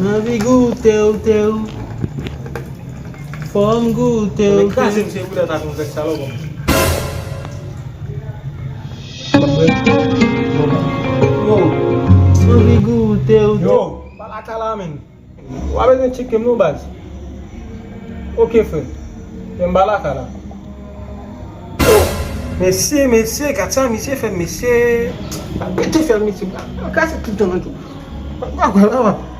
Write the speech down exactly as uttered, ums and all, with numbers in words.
Anvi goute w, te w. Fò m goute w, te w. Kraze m se boulèt ak yon vèk salopon. Yo. Anvi goute w, te w. Yo. Pa lakay la, menm. W a bezwen tcheke m non, baz. Ok, frè. Men m pa lakay la. Mesye, mesye, gad sa misye fè, mesye. Gade fè misye. Kraze tout tan nan tou.